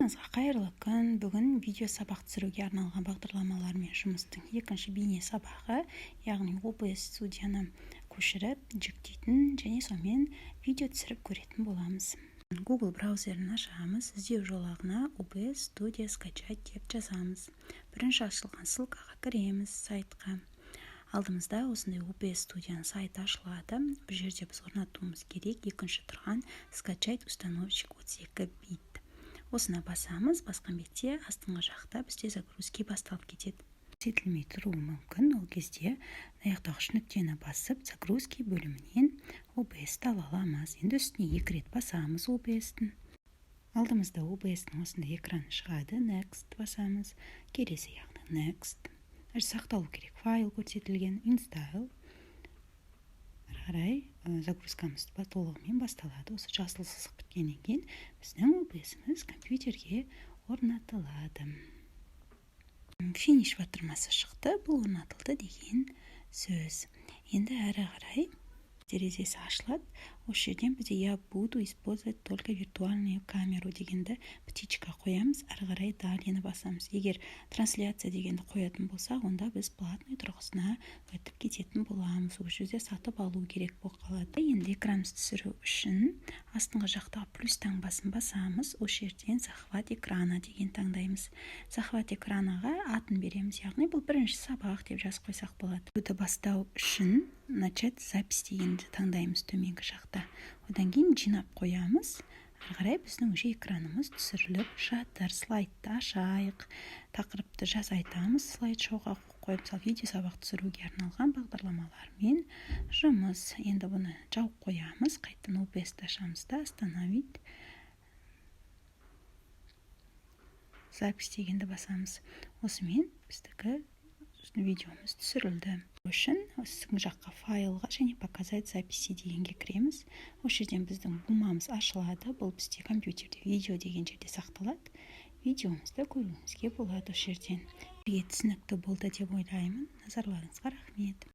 Баршаңызға қайырлы күн! Бүгін видео сабақ түсіруге арналған бағдарламалармен жұмыстың екінші бейне сабағы, яғни OBS Studio-ны көшіріп жүктейтін және сонымен видео түсіріп көретін боламыз. Google браузерін ашамыз, іздеу жолағына «OBS Studio скачать» деп жазамыз. Бірінші ашылған ссылкаға кіреміз, сайтқа. Алдымызда осындай OBS Studio-ның сайты ашылады. Бұл жерде біз орнатуымыз керек екінші тұрған «Скачать установщик 32 бит». Осыны басамыз. Басқан бетте астыңғы жақта бізде загрузки басталып кетеді. Көрсетілмей тұруы мүмкін. Ол кезде мына жақтағы үш нүктені басып, «Загрузки» бөлімінен OBS-ті ала аламыз. Енді үстіне екі рет басамыз OBS-тің. Алдымызда OBS-тің осындай экраны шығады. Next басамыз, келесі, яғни Next. Сақталу керек файл көрсетілген, Install. Ары қарай загрузкамыз толығымен басталады. Осы жасыл сызық біткеннен кейін біздің OBS-іміз компьютерге орнатылады. «Финиш» батырмасы шықты, бұл орнатылды деген сөз. Енді әрі қарай терезесі ашылады. Осы жерден бізде «Я буду использовать только виртуальную камеру» дегенді птичка қоямыз. Ары қарай «Далее» басамыз. Егер «Трансляция» дегенді қоятын болсақ, онда біз платный тұрғысына өтіп кететін боламыз, ол жерде сатып алу керек болып қалады. Енді экранымызды түсіру үшін астыңғы жақтағы плюс таңбасын басамыз. Осы жерден «Захват экрана» деген таңдаймыз. «Захват экрана» ға атын береміз, яғни бұл бірінші сабақ деп жазып қойсақ болады. Бастау үшін «Начать запись» дегенді таңдаймыз төменгі жақта. Одан кейін жинап қоямыз. Ары қарай біздің уже экранымыз түсіріліп жатыр. Слайдты ашайық, тақырыпты жаз айтамыз, слайд шоуға қойып, мысалы, видео сабақ түсіруге арналған бағдарламалармен жұмыс. Енді бұны жауып қоямыз. Қайтадан OBS-ті ашамыз да, «Остановить запись» дегенді басамыз. Осымен біздікі видеомыз түсірілді. Үшін үстіңгі жаққа, «Файлға» және «Показать записи» дегенге кіреміз. Осы жерден біздің бумамыз ашылады. Бұл бізде компьютерде «Видео» деген жерде сақталады. Видеомызды көруімізге болады осы жерден. Сізге түсінікті болды деп ойлаймын. Назарларыңызға рахмет!